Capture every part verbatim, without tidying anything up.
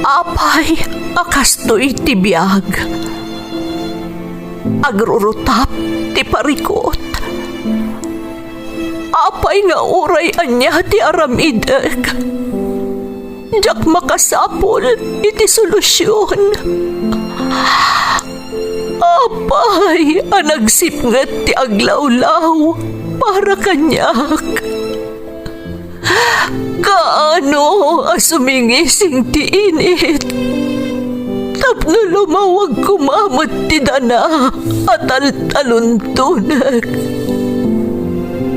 Apay a kastoy ti biag? Agrurutap ti parikut. Apay nga uray ania ti aramidek, diak makasapul iti solusion. Apay a nagsipnget ti aglawlaw para kaniak? Kaano a sumingising ti init tapno lumawag koma met ti dana a taltaluntonek,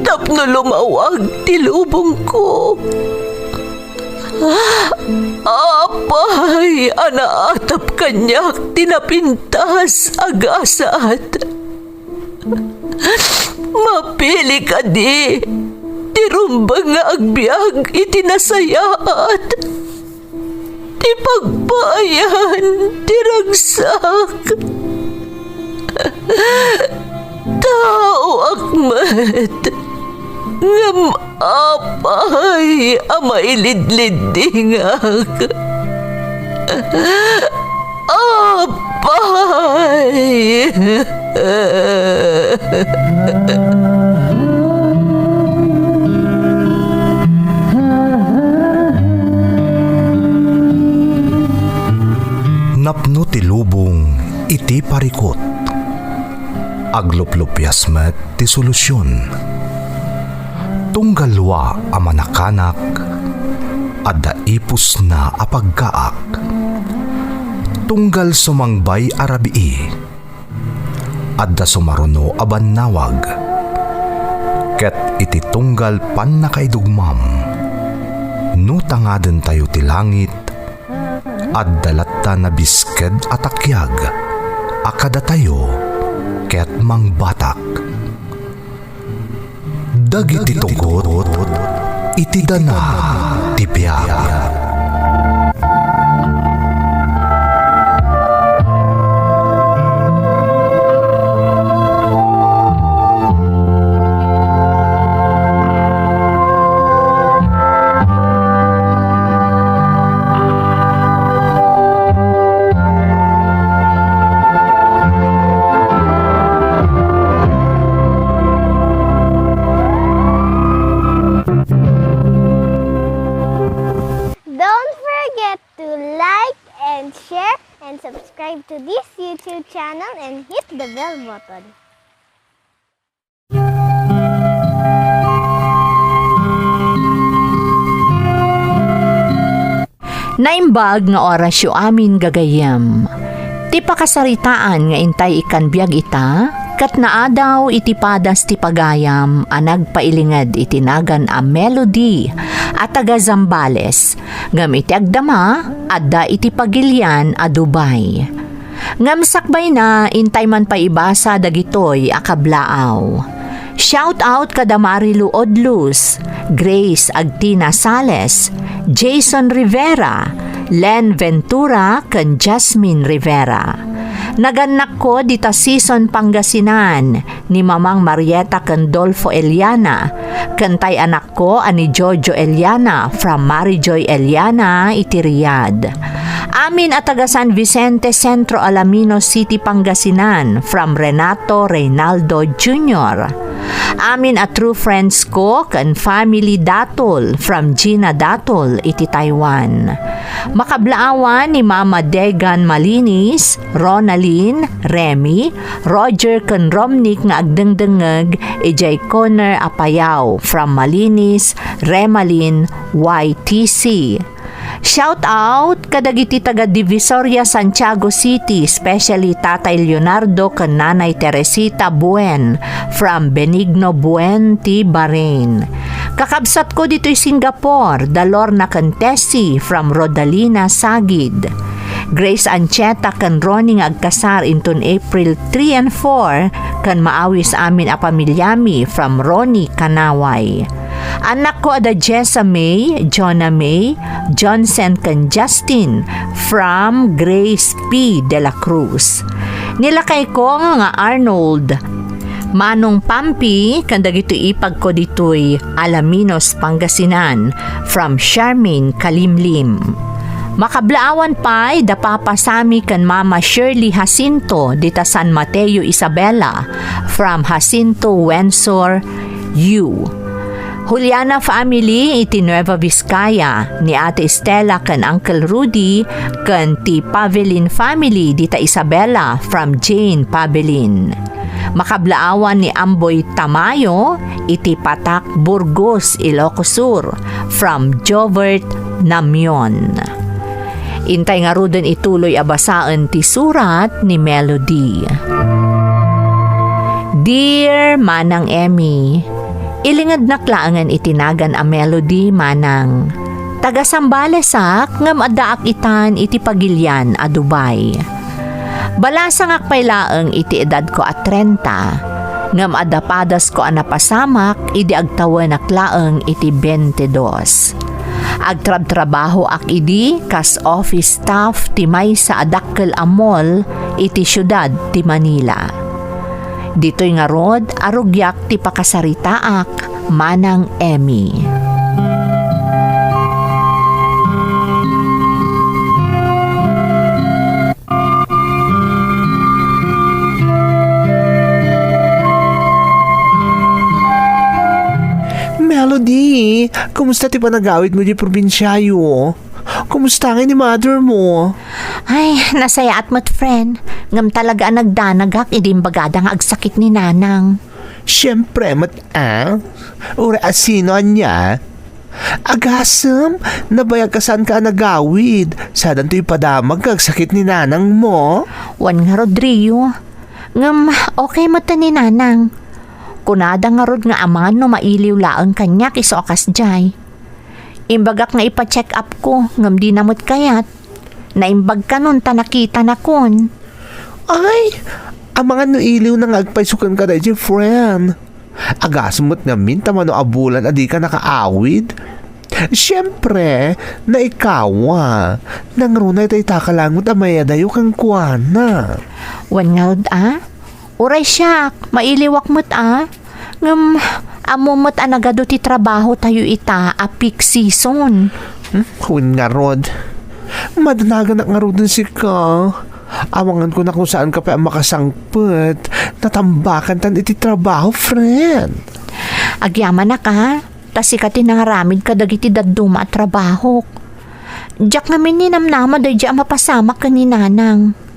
tapno lumawag ti lubongko? Apay a naatap kaniak ti napintas a gasat? Mapili kadi ti rumbeng nga agbiag iti nasayaat, ti pagpaayan ti ragsak? Taoak met, ngem apay a mailidliddingak? Apay! Napno ti lubong iti parikut. Agluplupias met ti solusion. Tunggal lua a manakanak, adda ipusna a paggaak. Tunggal sumangbay a rabii, adda sumaruno a bannawag. Ket iti tunggal pannakaidugmam, no tangadentayo ti langit, adda latta nabisked a takiag a kadatayo ket mangbatak. Dagiti tugot iti dana ti biag. Don't forget to like and share and subscribe to this YouTube channel and hit the bell button. Naimbag nga orasyo amin, gagayyem. Ti pakasaritaan nga intay ikkan biag ita, ket naadaw iti padas ti pagayam a nagpailinged iti nagan a Melody a taga Zambales, ngem iti agdama, adda iti pagilian a Dubai. Ngem sakbayna, intay man pay ibasa dagitoy a kablaaw. Shout out kada Marilu Odlus, Grace Agtina Sales, Jason Rivera, Len Ventura, ken Jasmine Rivera. Nagannakko dita Sison, Pangasinan, ni Mamang Marieta ken Dolfo Eliana, ken tay anak ko a ni Jojo Eliana from Marijoy Eliana iti Riyadh. Amin a taga San Vicente Centro, Alaminos City, Pangasinan from Renato Reynaldo Junior. Amin a true friends ko ken family Datol from Gina Datol iti Taiwan. Makablaawan ni Mama Degan Malinis, Ronalyn, Remy, Roger ken Romnick nga agdengdengngeg idiay corner a Payao from Malinis, Remalin, Y T C. Shout out kadagiti taga Divisoria, Santiago City, especially Tatay Leonardo ken Nanay Teresita Buen from Benigno Buen ti Bahrain. Kakabsatko ditoy Singapore, da Lorna ken Tessie from Rodalina Sagid. Grace Ancheta ken Ronnie nga agkasar inton April three and four, ken maawis amin a pamilyami from Ronnie Kanaway. Annakko a da Jessa May, Jonah May, Johnson ken Justin from Grace P. De La Cruz. Ni lakayko nga Arnold, Manong Pampi, ken dagitoy ipagko ditoy Alaminos, Pangasinan, from Charmaine Kalimlim. Makablaawan pay da Papa Sammy ken Mama Shirley Jacinto dita San Mateo, Isabela, from Jacinto Wensor, U. Juliana family iti Nueva Vizcaya, ni Ate Estela ken Uncle Rudy, ken ti Pavelin family dita Isabela from Jane Pavelin. Makablaawan ni Amboy Tamayo iti Patak, Burgos, Ilocos Sur from Jovert Namion. Intay ngaruden ituloy a basaen ti surat ni Melody. Dear Manang Emmy, ilingednak laengen iti nagan a Melody, Manang. Taga Zambalesak ngem addaak itan iti pagilian a Dubai. Balasangak pay laeng iti edadko a trenta, ngem adda padasko a napasamak idi agtawenak laeng iti twenty-two. Agtrabtrabahoak idi kas office staff ti maysa a dakkel a mall iti siudad ti Manila. Ditoy ngarud a rugiak ti pakasaritaak, Manang Emmy. Melody, kumusta ti panagawidmo di probinsiayo? Kumusta ngay ni mother mo? Ay, nasayaat met, friend. Ngem talaga a nagdanagak idi imbagada nga agsakit ni Nanang. Siyempre met, ah. Uray a sino ania? Agasem, nabayag a saanka a nagawid. Sadanto ipadamag nga agsakit ni Nanang mo. Wen ngarud, Rio. Ngem okay met ni Nanang. Kunada ngarud nga amangan no mailiw laeng kaniak isu a kasdiay. Imbagak nga ipa-check up ko, ngem dina met kayat. Naimbag kanon ta nakitanakon. Ay, amangan no iliwna nga agpayso kenka daydiay, friend. Agasem met ngamin ta mano a bulan a dika nakaawid. Siyempre, naikawa. Nangruna ita-itaka laeng met a mayadayo kenkuana. Wen ngarud a? Uray siak, mailiwak met a. Ngem, ammo met a nagadu ti trabahotayo ita a peak season. Hmm? Wen ngarud. Madanagan ngaruden sika. Amangan ko no saanka pay a makasangpet. Natambakantan iti trabaho, friend. Agyamanak a, ta sika ti nangaramid kadagiti dadduma a trabahok. Diak ngamin ninamnama daydiay a mapasamak ken ni Nanang.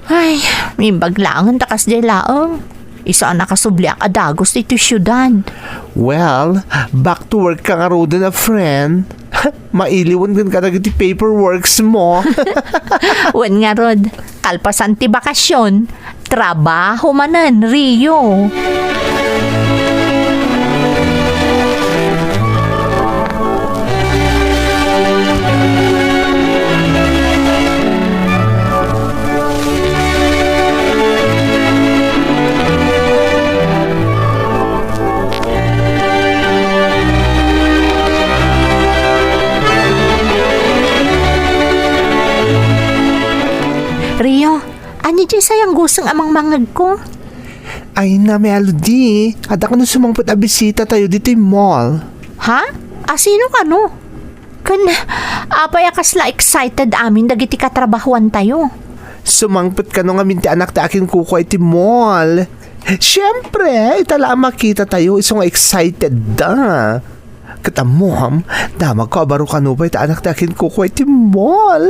Ay, imbag laengen ta kasdiay laeng. Isu a nakasubliak a dagus iti siudad. Well, back to work ka ngaruden a, friend. Mailiwen kenka dagiti paperworks mo. Wen ngarud, kalpasan ti bakasyon, trabaho manen, Rio. Rio, ania diay sayangguseng a mangmangegko? Ay na, Melody, adda kano sumangpet a bisitatayo ditoy mall? Ha? A sino kano? Ken apay a kasla excited amin dagiti katrabahuantayo? Sumangpet kano ngamin ti anak ti akinkukua iti mall? Siempre, ita la a makitatayo, isu nga excited da. Ket ammom, damagko a baro kano pay ti anak ti akinkukua iti mall.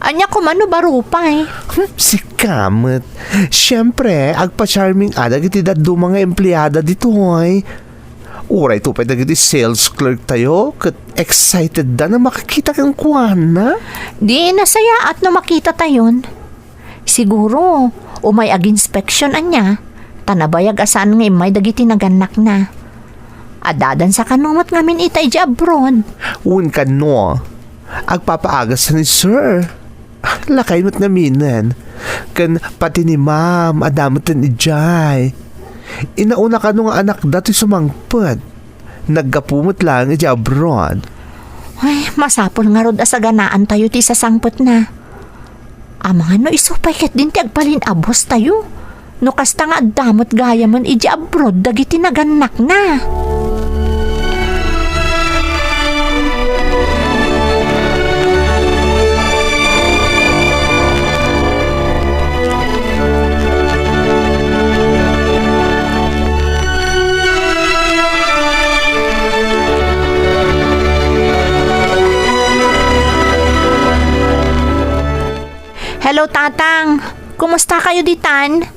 Ania koma no baro pay? Hmm, sika met. Siempre, agpa-charming a dagiti dadduma nga empleada ditoy. Uray to pay dagiti sales clerk tayo, ket excited da no makakita kenkuana. Di nasayaat no makitatayon. Siguro, umay ag-inspection ania, ta nabayag a saan nga immay dagiti nagannakna. Addadansa kano met ngamin ita idiay abroad. Wen kano, agpapaagas ni sir. Lakay met ngaminen. Ken pati ni ma'am, adda metten idiay. Inauna kano nga anakda ti sumangpet. Naggapu met laeng idiay abroad. Ay, masapul ngarud a saganaantayo ti sasangpetna. Amangan no isu pay ketdin ti agbalin a boss tayo. No kasta nga adda met gayamen idiay abroad dagiti nagannakna. Hello, Tatang. Kumusta kayo ditan?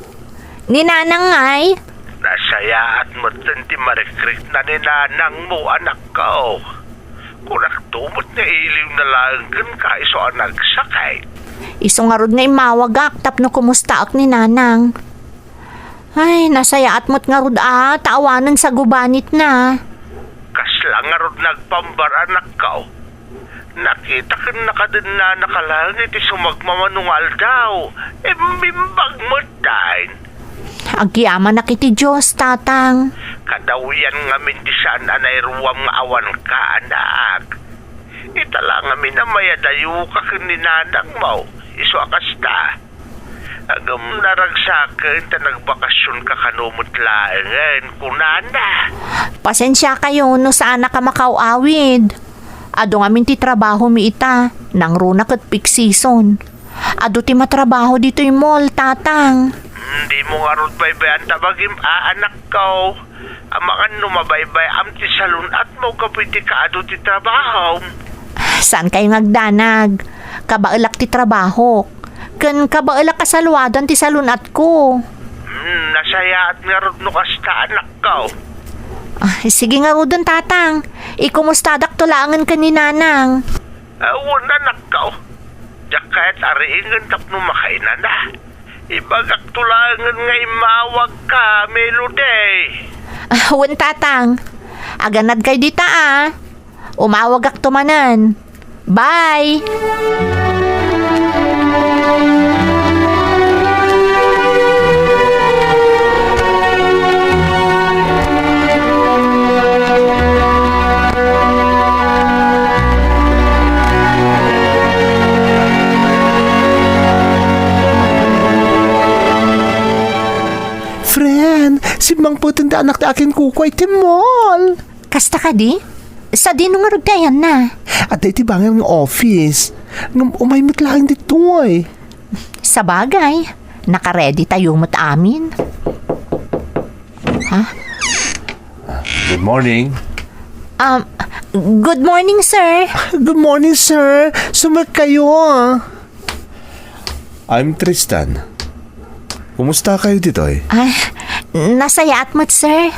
Ni Nanang ngay? Nasayaat metten ti marikrikna ni Nanangmo, anakko. Kunakto met nga iliwna laeng kenka isu a nagsakit. Isu ngarud nga immawagak tapno kumustaak ni Nanang. Ay, nasayaat met ngarud a ta awanen sagubanitna. Kasla ngarud nagpambar, anakko. Nakitaken na kadin Nanang laeng iti sumagmamano nga aldaw. Imbimbag metten. Agyamanak iti Dios, Tatang. Kadawian ngamin ti saan a nairuam nga awanka, anak. Ita la ngamin a mayadayoka ken ni Nanangmo, isu a kasta. Ngem naragsaken ta nagbakasionka kano met laengen, kunana. Pasensiakayo no saanak a makaw-awid. Adu ngamin ti trabahomi ita, nangruna ket peak season. Adu ti matrabaho ditoy mall, Tatang. Hmm, dimo ngarud baybay-an ta bagim, a, anakko. Amangan no mabaybay-am ti salun-atmo gapu iti kaadu ti trabahom. Saan kayo nga agdanag? Kabaelak ti trabahok. Ken kabaelak a saluadan ti salun-atko. Hmm, nasayaat ngarud no kasta, anakko. Ah, sige ngaruden, Tatang. Ikumustada to laengen ken ni Nanang. Awan, anakko. Diak kayat a riingen tapno makainana. Ibagak to laengen nga immawagka, Melody. Ah, wen, Tatang. Aganad kayo dita, ah. Umawagak to manen. Bye! Friend, simmangpeten ti anak ti akinkukua iti mall. Kasta kadi? Sadino ngarud ti ayanna? Adda iti bangir nga office. Ngem umay met laeng ditoy. Sabagay, naka-ready tayo met amin. Ha? Good morning. Um, good morning, sir. Good morning, sir. Sumek kayo, ah. I'm Tristan. Kumusta kayo ditoy? Ah, nasayaat met, sir.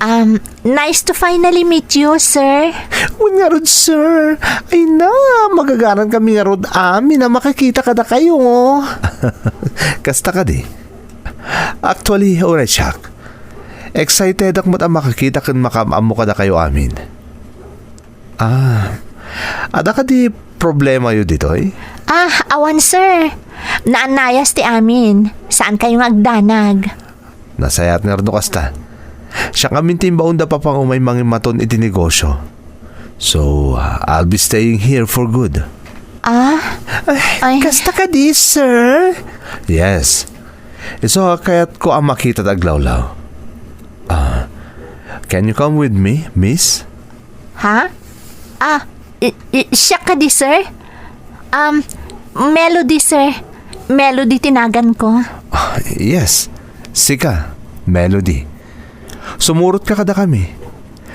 Um, nice to finally meet you, sir. Wen ngarud, sir. Ay na, magagaran kami ngarud amin a makakita kadakayo. Kasta kadi? Actually, uray siak. Excitedak met a makakita ken makaam-ammo kadakayo amin. Ah, adda kadi problemayo ditoy? Ah, awan, sir. Naannayas ti amin. Saan kayo nga agdanag? Nasayaat ngarud no kasta. Siak ngamin ti imbaonda a pangumay mangimaton iti negosyo. So, I'll be staying here for good. Ah? Ay, ay. Kasta kadi, sir? Yes. Isu a kayatko a makita ti aglawlaw. Ah, can you come with me, miss? Ha? Ah, i-, i-, siak kadi, sir? Um, Melody, sir. Melody ti naganko. Ah, yes. Sika, Melody. Sumurotka kadakami.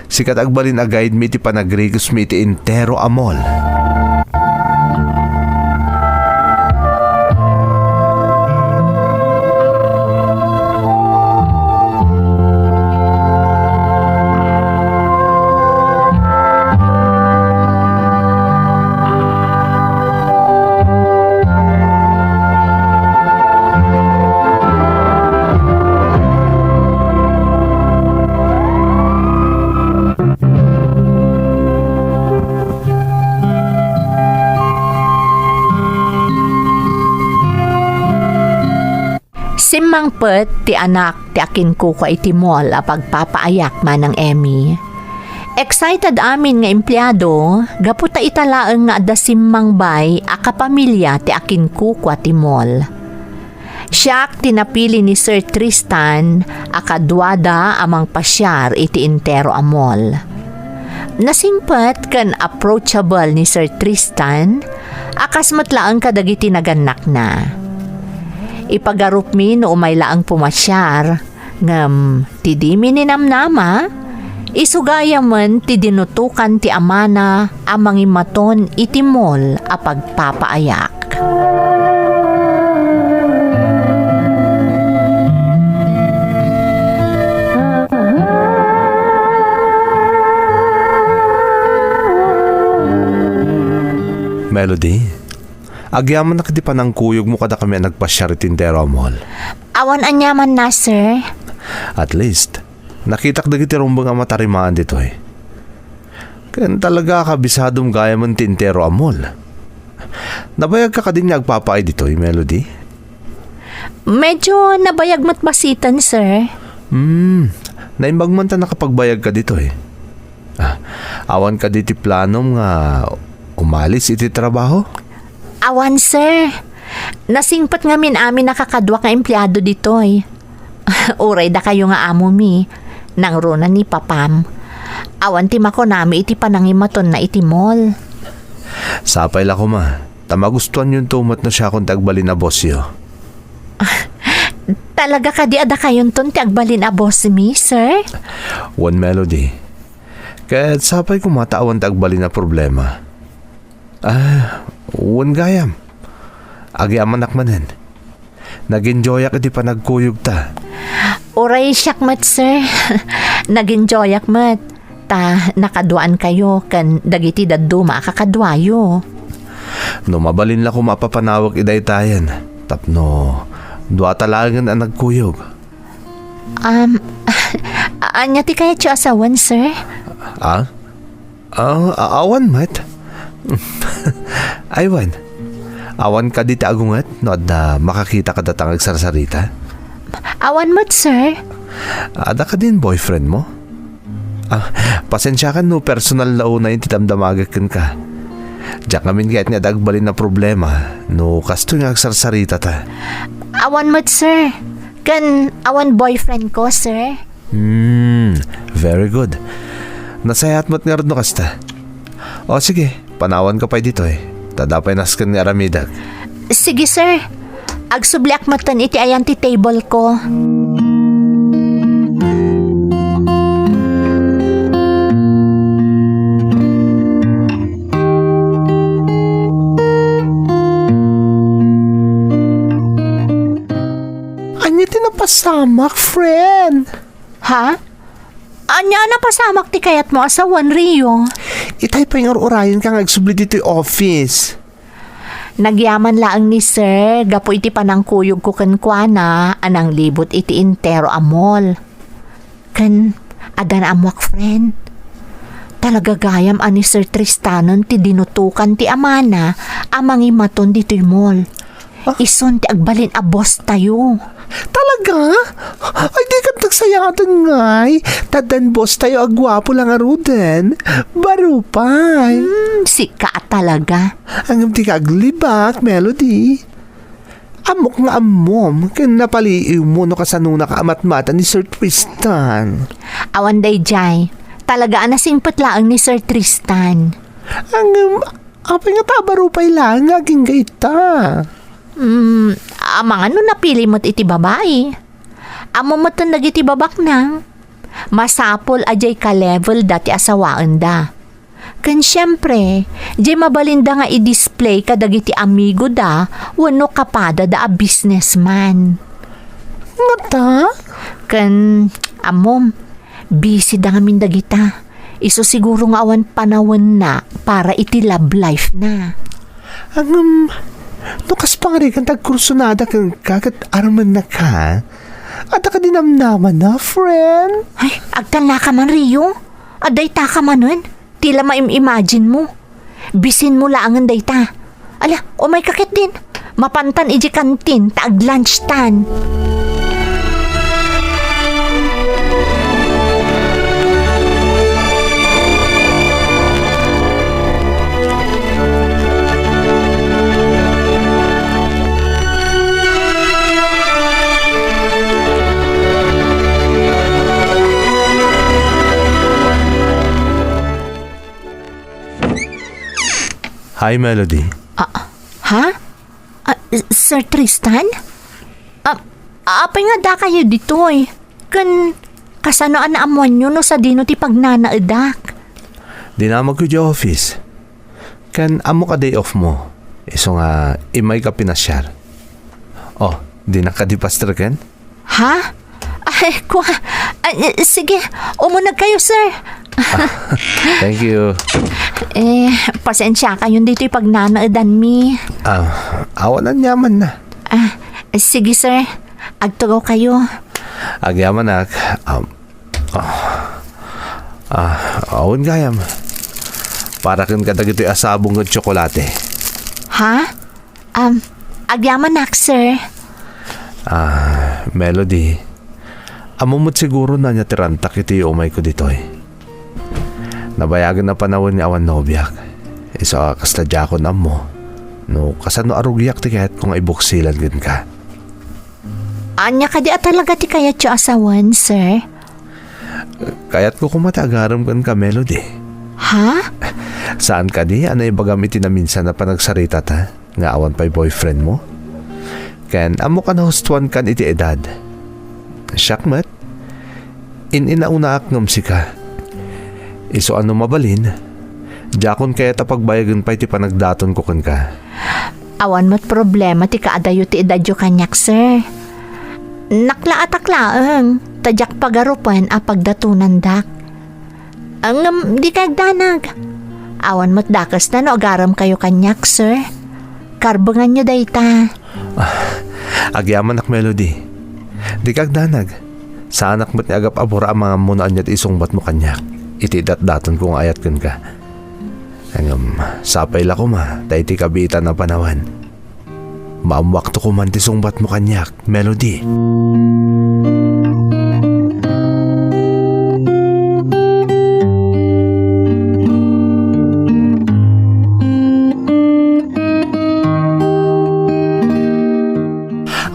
Sika ti agbalin a guide mi iti panagrigosmi iti entero a mall. Simmangpet ti anak ti akinkukua iti mall a pagpapaayak, Manang Emmy. Excited amin nga empleado gapu ta ita laeng nga adda simmang bay a kapamilya ti akinkukua ti mall. Siak ti napili ni Sir Tristan a kaduada a mangpasiar iti entero a mall. Nasingpet ken approachable ni Sir Tristan a kas met laeng kadagiti nagannakna. Ipagarupmi no umay laeng pumasiar, ngem ti dimi ninamnama, isu gayamen ti dinutokan ti amana a mangimaton iti mall a pagpapaayak. Melody, agyamanak iti panangkuyogmo kadakami a nagpasiar iti entero a mall. Awan aniamanna, sir. At least, nakitak dagiti rumbeng a matarimaan ditoy. Ken talaga a kabisadom gayamen ti entero a mall. Nabayagka kadi nga agpapaay ditoy, Melody? Medyo nabayag met basiten, sir. Hmm, naimbag man ta nakapagbayagka ditoy. Ah, awan kadi ti planom nga umalis iti trabaho? Awan, sir. Nasingpet ngamin amin a kakadua nga empleado ditoy. Uray dakayo nga amomi, nangruna ni papam. Awan ti makunami iti panangimatonna iti mall. Sapay la koma, ta magustuanyonto met no siakon ti agbalin a bossyo. Talaga kadi a dakayonton ti agbalin a bossmi, sir? Wen, Melody. Ket sapay koma ta awan ti agbalin a problema. Ah, wen gayam. Agyamanak manen. Nag-enjoyak iti panagkuyogta. Uray siak met, sir. Nag-enjoyak met. Ta nakaduaankayo ken dagiti dadduma a kakaduayo. No mabalin la koma a papanawek idaytayen, tapno duata laengen a nagkuyog. Um, ania ti kayatyo a sawen, sir? Ah? Ah, a-, awan met. Ay, wen. Awan kadi ti agunget no adda makakita kadata nga agsarsarita? Awan met, sir. Adda kadin boyfriendmo? Ah, pasensiakan no personal la unay ti damdamagek kenka. Diak ngamin kayat nga adda agbalin a problema no kastoy nga agsarsaritata. Awan met, sir. Ken awan boyfriendko, sir. Hmm, very good. Nasayaat met ngarud no kasta. O sige, panawanka pay ditoy. Ta adda pay nasken nga aramidek. Sige, sir. Agsubliak metten iti ayan ti table ko. Ania ti napasamak, friend? Ha? Ania a napasamak ti kayatmo a sawen, Rio? Itay pay nga ur-urayenka nga agsubli ditoy office. Nagyaman laeng ni Sir gapu iti panangkuyogko kenkuana a nanglibot iti entero a mall. Ken adda naammoak, friend. Talaga gayam a ni Sir Tristanon ti dinutokan ti amana a mangimaton ditoy mall. Ah? Isun ti agbalin a boss tayo. Talaga? Ay, di ka nagsayaatan ngay. Taddan boss tayo a guapo lang aruden. Baro pay. Hmm, sika talaga. Ngem di ka aglibak, Melody. Ammok nga ammom, ken napaliiwmo no kasanonaka a matmata ni Sir Tristan. Awan daydiay. Talaga a nasingpet laeng ni Sir Tristan. Ngem, apay nga ta baro pay laeng nga agingga ita? Hmm, amangan no napili met iti babai. Ammom metten dagiti babaknang. Masapul a diay ka-level da ti asawaenda. Ken siempre, diay mabalinda nga i-display kadagiti amigoda wenno kapadada a businessman. Ngata? Ken, ammom, busy da ngamin dagita. Isu siguro nga awan panawenna para iti love life na. Ngem, no kas pangarigan ta agkursunada kenka ket armennaka, adda kadi namnamana, friend? Ay, agtallaka man, Rio. Adda itaka manen. Ti la maim-imagine mo. Bisin mo laengen dayta. Ala, umayka ketdin. Mapantan idiay kantin ta ag-lunch tan. Hi, Melody. Ah, ha? Ah, Sir Tristan? Ah, apay nga dakayo ditoy? Ken kasano a naammoanyo no sadino ti pagnanaedak? Dinamagko idiay office. Ken ammok a day off mo. Isu nga, immayka pinasiar. Oh, dinak kadi pastreken? Ha? Ay, kua. Ay, eh, sige, umuneg kayo, sir. Thank you. Eh, pasensiakayon ditoy pagnanaedanmi. Ah, awan aniamanna. Ah, sige, sir. Agtugaw kayo. Agyamanak. Um, ah, ah, awan gayam. Para ken kadagitoy a sabong ken tsokolate. Ha? Um, agyamanak, sir. Ah, Melody, ammom met siguro no ania ti rantak iti umayko ditoy. Nabayagen a panawen nga awan nobiak. Isu a kasta diakon ammo no kasano a rugiak ti kayatko nga ibuksilan kenka. Ania kadi a talaga ti kayatyo a sawen, sir? Kayatko koma ti agarem kenka, Melody. Ha? Saan kadi a naibagam iti naminsan a panagsaritata nga awan pay boyfriend mo? Ken ammok a nahustuankan iti edad. Siak met, in-inaunaak ngem sika. Isu a no mabalin, diakon kayat a pagbayagen pay ti panagdatonko kenka. Awan met problema ti kaadayo ti edadyo kaniak, sir. Naklaatak laeng, ta diak pagarupen a pagdatonandak. Ngem dika agdanag. Awan met dakesna no agarem kayo kaniak, sir. Karbenganyo dayta. Ah, agyamanak, Melody. Dika agdanag. Saanak met nga agap-abura a mangammo no ania ti isungbatmo kaniak iti datdatonko nga ayat kenka. Ngem, sapay la koma ta iti kabiitan a panawen, maammoakto koman ti sungbatmo kaniak, Melody.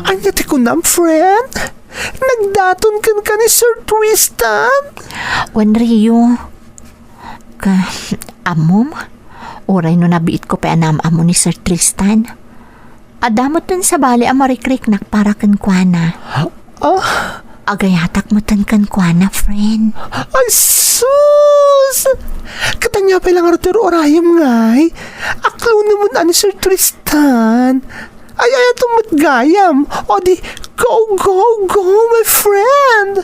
Ania ti kunam, friend? Nagdaton kenka ni Sir Tristan? Wen, Rio. Ka, ammom? Uray no nabiitko pay a naam-ammo ni Sir Tristan. Adda metten sabali a marikriknak para kenkuana. Ah? Agayatak metten kenkuana, friend. Ay, sus! Ket ania pay la ngarud ti ur-urayem, ngay? Aklonem a ni Sir Tristan. Ay, ay, ato met gayam. O di, go, go, go, my friend.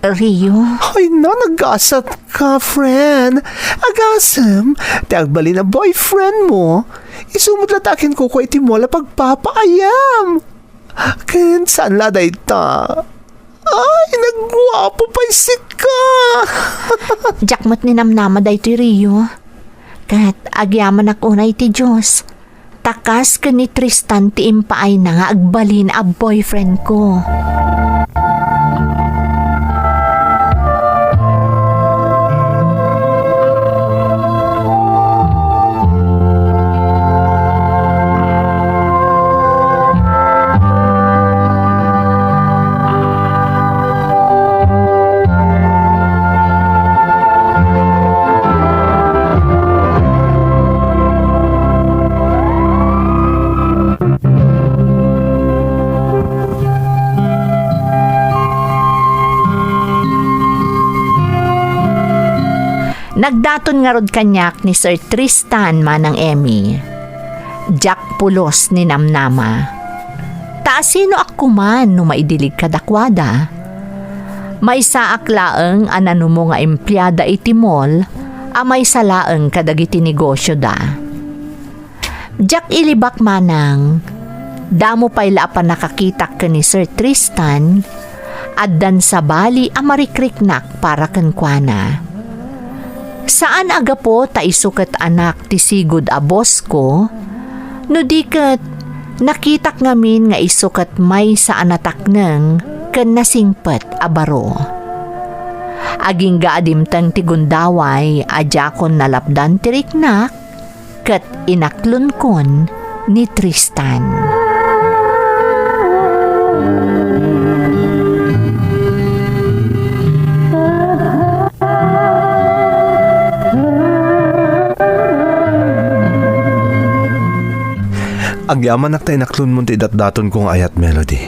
Rio. Ay na, nagasat ka, friend. Agasem, ti agbalin a boyfriend mo, isu met la ti akin kukua iti mall a pagpapaayam. Ken saan la dayta? Ay, nagguapo pay sika. Diak met ninamnama daytoy, Rio. Ket agyamanak unay ti Dios. Ta kas ken ni Tristan ti impaayna nga agbalin a boyfriend ko. Nagdaton ngarud kaniak ni Sir Tristan, Manang Emmy. Diak pulos ninamnama. Ta asinoak koman no maidilig kadakuada? Maysaak laeng a nanumo nga empleada iti mall a maysa laeng kadagiti negosioda. Diak ilibak manang, damo pay la a pannakakitak ken ni Sir Tristan, addan sabali a marikriknak para kenkuana. Saan a gapu ta isu ket anak ti sigud a boss ko, no di ket nakitak ngamin nga isu ket maysa a natakneng ken nasingpet a baro. Agingga a dimteng ti gundaway a diakon nalapdan ti riknak, ket inaklonkon ni Tristan. Agyamanak ta inaklonmon ti idatdatonko nga ayat, Melody.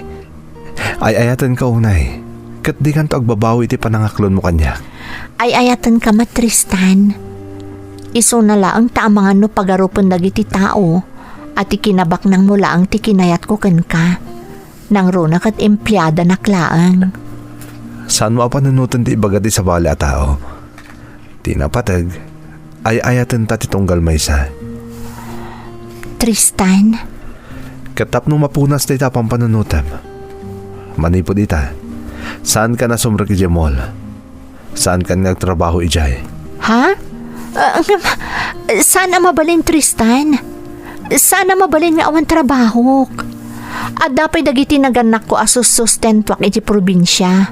Ay-ayatenka unay, ket dikanto agbabawi iti panangaklonmo kaniak. Ay-ayatenka met, Tristan. Isuna laeng ta amangan no pagarupen dagiti tao a ti kinabaknangmo laeng ti kinayatko kenka. Nangruna ket empleadanak laeng. Saanmo a panunoten ti ibaga ti sabali a tao. Ti napateg, ay-ayatenta ti tunggal maysa. Tristan. Ket tapno mapunas dayta a pampanunotem. Manipud ita, saankan a sumrek idiay mall. Saankan nga agtrabaho idiay. Ha? Ah, ngem, saan a mabalin, Tristan? Saan a mabalin nga awan trabahok? Adda pay dagiti nagannakko a sussustentuak iti probinsia.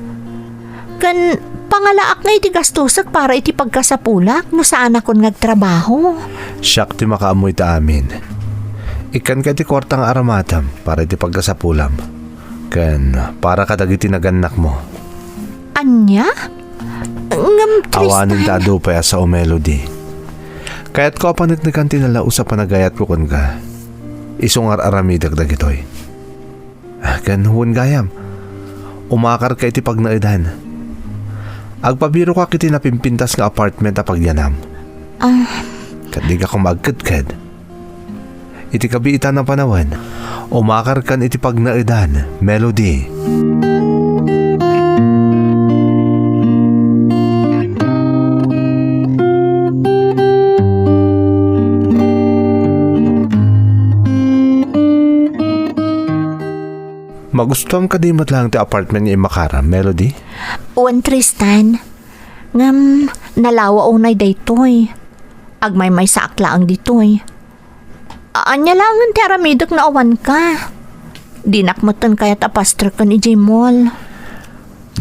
Ken pangalaak nga iti gastosek para iti pagkasapulak no saanakon nga agtrabaho. Siak ti makaammo ita amin. Ikkanka iti kuarta nga aramatem para iti pagkasapulam. Ken para kadagiti nagannakmo. Ania? Ngem, Tristan. Awanen ta adu pay a sao, Melody. Kayatko a paneknekan ti nalaus a panagayatko kenka. Isu nga ar-aramidek dagitoy. Ah, ken wen gayam, umakarka iti pagnaedan. Agpabirokak iti napimpintas nga apartment a pagyanam. Ah. Ket dika koma agkedked. Iti kabiitan a panawen, umakarkan iti pagnaedan, Melody. Magustuam kadi met laeng ti apartment nga immakaram, Melody? Wen, Tristan. Ngem, nalawa unay daytoy. Agmaymaysaak laeng ditoy. A-, ania laengen ti aramidek no awanka? Dinak metten kayat a pastreken idiay mall.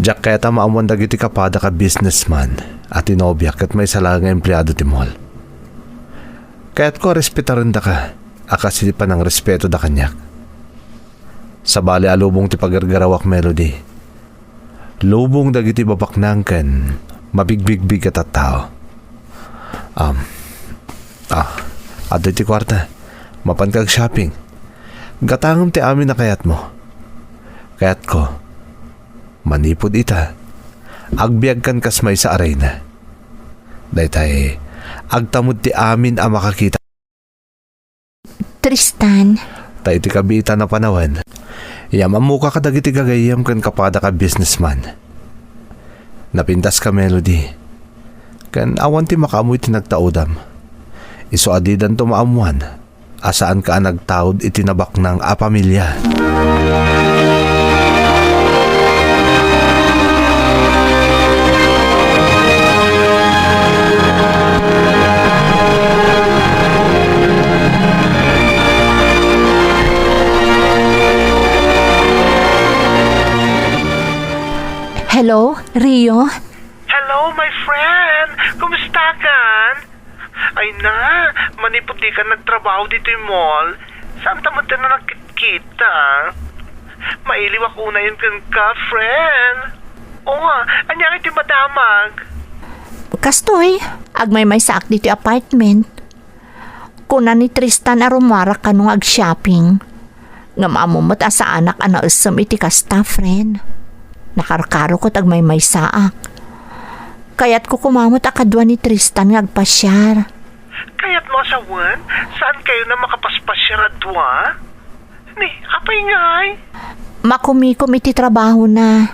Diak kayat a maammuan dagiti kapadak a businessman a ti nobiak ket maysa laeng nga empleado ti mall. Kayatko a respetarendaka a kas iti panangrespeto da kaniak. Sabali a lubong ti pagargarawak, Melody. Lubong dagiti babaknang ken mabigbigbig a tattao. Am, ah, adda iti kuarta. Mapanka ag-shopping. Gatangem ti amin a kayatmo. Kayatko, manipud ita, agbiagkan kas maysa a reyna. Daytay, agtamod ti amin a makakita. Tristan. Ta iti kabiitan a panawen, iam-ammoka kadagiti gagayyem ken kapadak a businessman. Napintaska, Melody. Ken awan ti makaammo iti nagtaudam. Isu a didanto maammuan a saanka a nagtaud iti nabaknang a pamilia. Hello, Rio? Hello, my friend! Kumusta kan? Ay na, manipud dikan nagtrabaho ditoy mall, saanta met a nagkitkita. Mailiwak unayen kenka, friend. O nga, ania ngay ti madamag? Kastoy, agmaymaysaak ditoy apartment. Kuna ni Tristan a rumuarak kano nga ag-shopping. Ngem ammo met a saanak a naessem iti kasta, friend. Nakarkaro ket agmaymaysaak. Kayatko koma met a kadua ni Tristan nga agpasiar. Kayatmo a sawen? Saankayon a makapaspasiar a dua? Ni, apay ngay? Makumikom iti trabahona.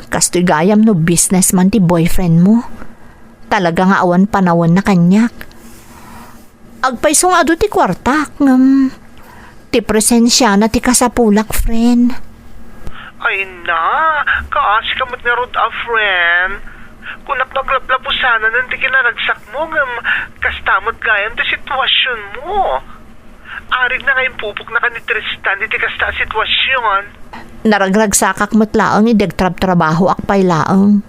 Kastoy gayam no businessman ti boyfriendmo. Talaga nga awan panawenna kaniak. Agpayso nga adu ti kuartak, ngem ti presensiana ti kasapulak, friend. Ay na, kaasika met ngarud a friend. Kunak no aglaplapusanan ti kinaragsakmo, ngem kasta met gayam ti situasionmo. Arigna nga impupoknaka ni Tristan iti kasta a situasion. Naragragsakak met laeng idi agtrabtrabahoak pay laeng.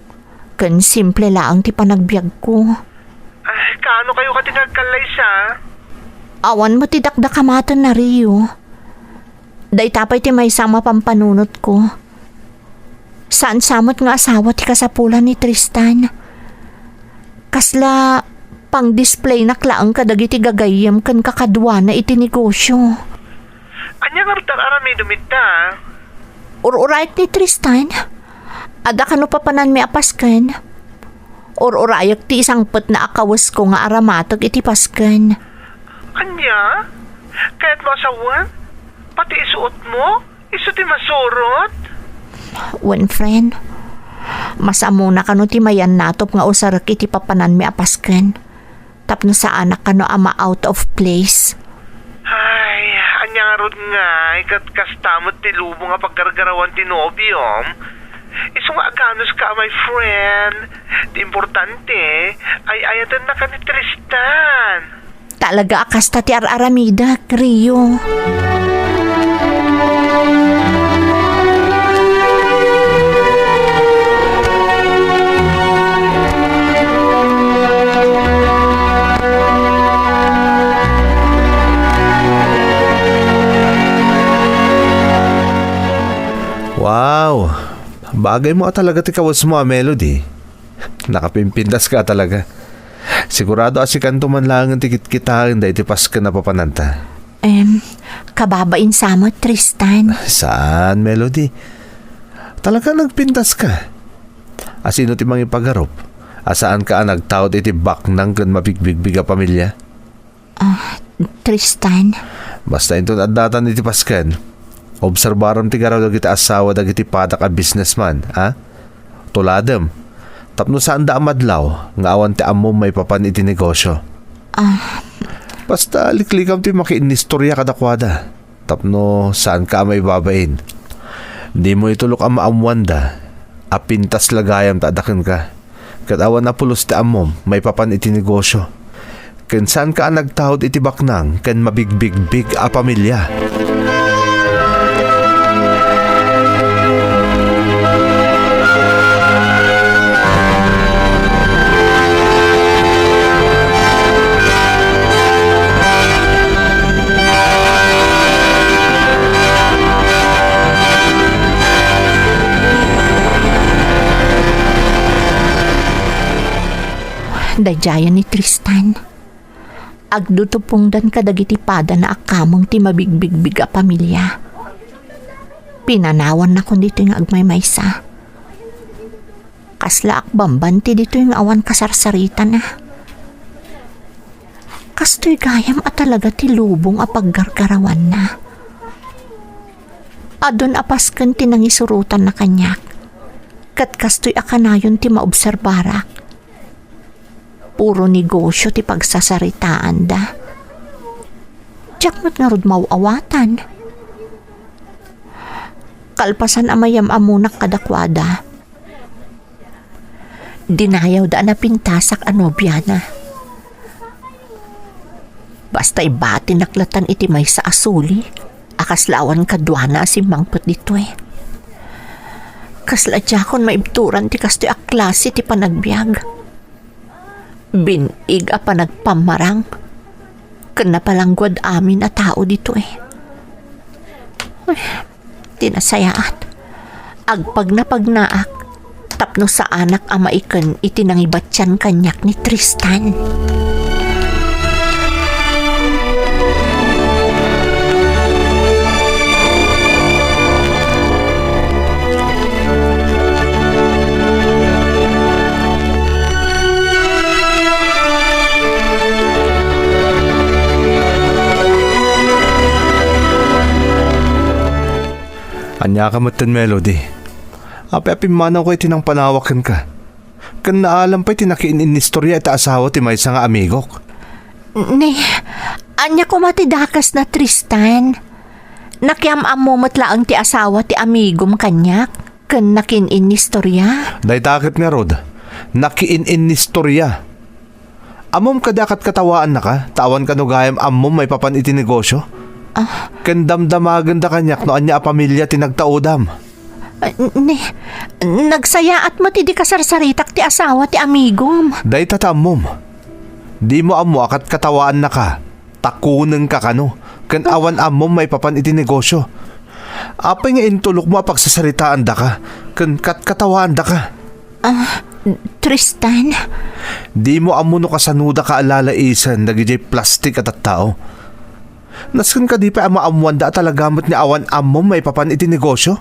Ken simple laeng ti panagbiagko. Ah, kaano kayo kadi nga agkallaysa? Awan met ti dakdakamaten a Rio. Dayta pay ti maysa a mapampanunotko. Saan sa met nga asawa ti kasapulan ni Tristan. Kasla pang-displaynak laeng kadagiti gagayyem ken kakaduana iti negosio. Ania ngarud ti ar-aramidem ita? Ur-urayek ni Tristan. Adda kano papananmi a pasken? Ur-urayek ti isangpetna a kawesko nga aramatek iti pasken. Ania? Kayatmo a sawen? Pati isuotmo? Isu ti masurot? Wen, friend. Mas ammona kano ti mayannatop nga usarek iti papananmi a pasken. Tapno saanak kano a ma-out of place. Ay, ania ngarud ngay ket kasta met ti lubong a paggargarawan ti nobiom? Isu nga aganuska, my friend. Ti importante, ay-ayatennaka ni Tristan. Talaga a kasta ti ar-aramidek, Rio. Wow! Bagay mo a talaga ti kawesmo a Melody. Nakapimpintas ka talaga. Sigurado a sikanto man laengen ti kitkitaen daytoy pasken a papananta. Em, kababain sa met, Tristan. Saan, Melody? Talaga nagpintas ka. Asino ti mangipagarup a saanka a nagtaud iti baknang ken mabigbigbig a pamilia? Ah, Tristan. Basta inton addatan iti pasken, obserbaram ti garaw dagiti asawa dagiti padak a businessman, a? Tuladem, tapno saanda a madlaw nga awan ti ammom maipapan iti negosyo. Ah. Basta liklikam ti makiinnistorya kadakuada. Tapno saanka a maibabain. Dimo itulok a maammoanda a pintas la gayam ta adda kenka. Ket awan a pulos ti ammom maipapan iti negosyo. Ken saanka a nagtaud iti baknang ken mabigbigbig a pamilia. Daydiayen ni Tristan. Agdutupongdan kadagiti padana a kameng ti mabigbigbig a pamilia. Pinanawannakon ditoy nga agmaymaysa. Kasla akbambanti ditoy nga awan kasarsaritana. Kastoy gayam a talaga ti lubong a paggargarawanna. Adun a pasken ti nangisurotanna kaniak. Ket kastoy a kanayon ti maobserbarak. Puro negosyo ti pagsasaritaanda. Diak met ngarud maw-awatan. Kalpasan a mayam-ammonak kadakuada, dinayawda a napintasak a nobiana. Basta ibatinak latan iti maysa a suli a kasla awan kaduana a simmangpet ditoy. Kasla diakon maibturan ti kastoy a klase ti panagbiag. Bin-ig a panagpammarang ken napalangguad amin a tao ditoy. Ay, ti nasayaat, agpagnapagnaak tapno saanak a maiken iti nangibatian kaniak ni Tristan. Ania ka metten, Melody? Apay a pimmanawka iti nangpanawa kenka? Ken naalam pay ti nakiin-innistorya iti asawa ti maysa nga amigok. Ne, ania koma ti dakesna, Tristan? Nakiam-ammo met laeng ti asawa ti amigom kaniak ken nakiin-innistorya? Dayta ket ngarud, nakiin-innistorya. Ammom kadi a katkatawaannaka, ta awan kano gayam ammom maipapan iti negosyo? Ah. Ken damdamagenda kaniak no ania a pamilia ti nagtaudam. Ah, ne, nagsayaat met idi kasarsaritak ti asawa ti amigom. Dayta ta ammom. Dimo ammo a katkatawaannaka. Takunengka kano, ken awan ammom maipapan iti negosyo. Apay nga intulokmo a pagsasaritaandaka ken katkatawaandaka? Ah, Tristan? Dimo ammo no kasanoda ka a lalaisen dagidiay plastik a tattao. Nasken kadi pay a maammoanda a talaga met nga awan ammom maipapan iti negosio?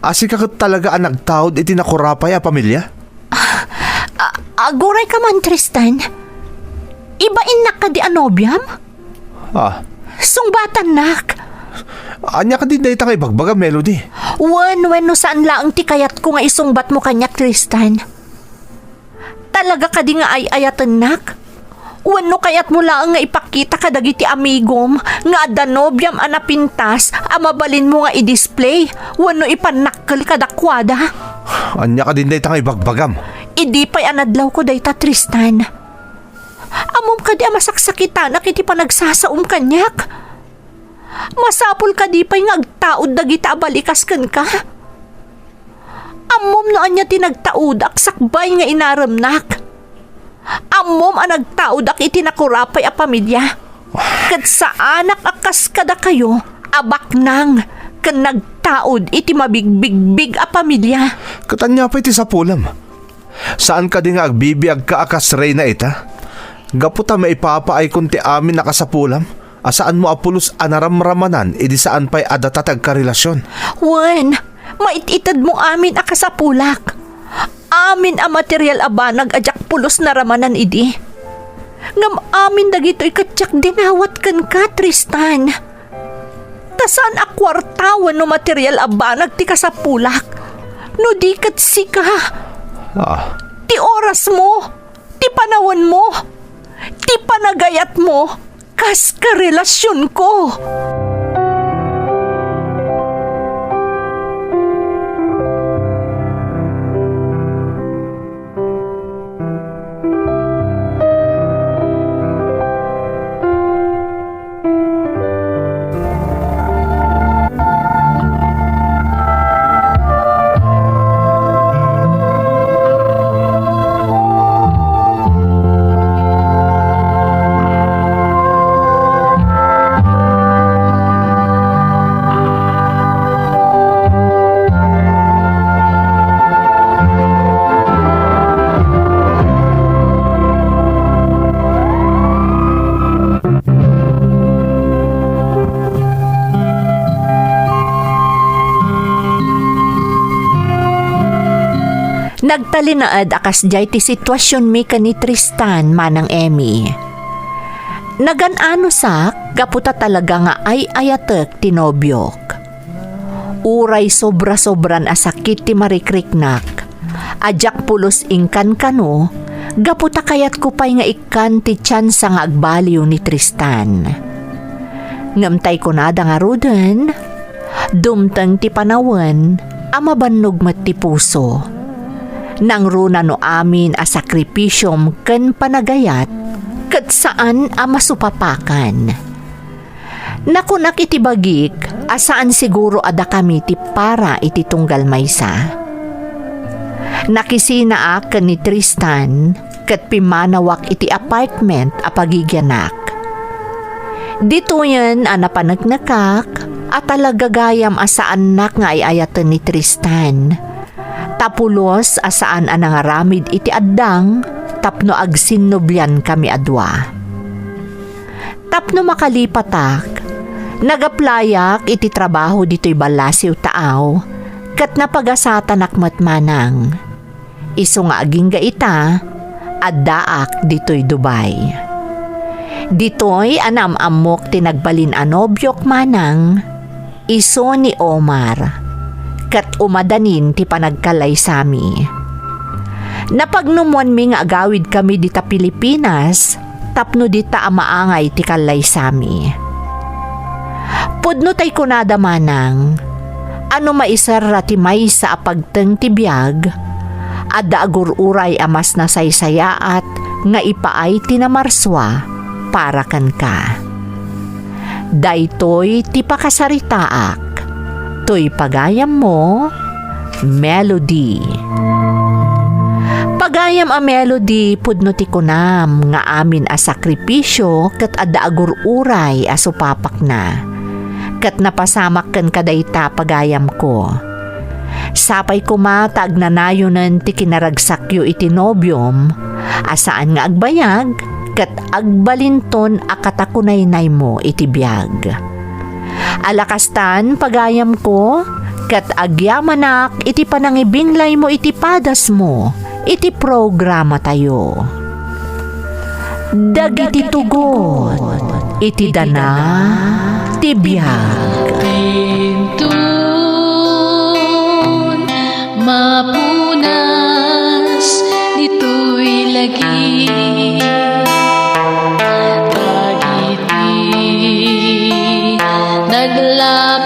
A sika ket talaga a nagtaud iti nakurapay a pamilia? A-, aguray ka man, Tristan. Ibainnak kadi a nobiam? Ah. Sungbatannak. Ania kadi dayta nga ibagbagam, Melody? Wen, wenno saan laeng ti kayatko nga isungbatmo kaniak, Tristan. Talaga kadi nga ay-ayatennak? Wenno kayatmo laeng nga ipakita kadagiti amigom nga adda nobiam a napintas a mabalinmo nga i-display wenno ipannakkel kadakuada? Ania kadi dayta nga ibagbagam? Idi pay a nadlawko dayta, Tristan. Ammom kadi a masaksakitanak iti panagsasaom kaniak? Masapul kadi pay nga agtaud dagita a balikas kenka? Ammom no ania ti nagtaudak sakbay nga inaremnak? Ammom a nagtaudak iti nakurapay a pamilia, ket saanak a kas kadakayo a baknang ken nagtaud iti mabigbigbig a pamilia. Ket ania pay ti sapulem? Saan kadi nga agbibiagka a kas reyna ita? Gapu ta maipapaayko ti amin a kasapulam a saanmo a pulos a naramramanan idi saan pay a data ti agkarelasion. Wen, mait-itedmo amin a kasapulak. Amin a material a banag a diak pulos naramanan idi. Ngem amin dagitoy ket diak dinawat kenka, Tristan. Ta saan a kuarta wenno material a banag ti kasapulak, no di ket sika. Ah. Ti orasmo, ti panawenmo, ti panagayatmo, kas karelasionko. Nagtalinaed a kasdiay ti situasionmi ken ni Tristan, Manang Emmy. Nagan-anosak gapu ta talaga nga ay-ayatek ti nobiok. Uray sobra-sobran a sakit ti marikriknak, a diak pulos inkankano gapu ta kayatko pay nga ikkan ti tsansa nga agbaliw ni Tristan. Ngem tay kunada ngaruden, dumteng ti panawen a mabannog met ti puso. Nangruna no amin a sakripisiom ken panagayat ket saan a masupapakan. Nakunak iti bagik a saan siguro a dakami ti para iti tunggal maysa. Nakisinaak ken ni Tristan ket pimmanawak iti apartment a pagigianak. Ditoyen a napaneknekak a talaga gayam a saannak nga ay-ayaten ni Tristan. Ta pulos a saan a nangaramid iti addang tapno agsinnubliankami a dua. Tapno makalipatak, nagaplayak iti trabaho ditoy ballasiw taaw, ket napagasatanak met manang. Isu nga agingga ita, addaak ditoy Dubai. Ditoy a naam-ammok ti nagbalin a nobiok manang, isu ni Omar, ket umadanin ti panagkallaysami. Napagnumoanmi nga agawidkami dita Pilipinas tapno dita a maangay ti kallaysami. Pudno tay kunada manang, a no maiserra ti maysa a pagteng ti biag, adda agur-uray a mas nasaysayaat nga ipaay ti namarsua para kenka. Daytoy ti pakasaritaak. Toy pagayammo, Melody. Pagayam a Melody, pudno ti kunam nga amin a sakripisio ket adda agur-uray a supapakna. Ket napasamak kenka dayta, pagayamko. Sapay koma ta agnanayonen ti kinaragsakyo iti nobiom a saan nga agbayag ket agbalinton a katakunaynaymo iti biag. Alakastan, pagayamko, ket agyamanak iti panangibinglaymo iti padasmo iti programatayo. Dagiti tugot iti dana ti biag. Inton mapunas ditoy lagi, dagiti nagla-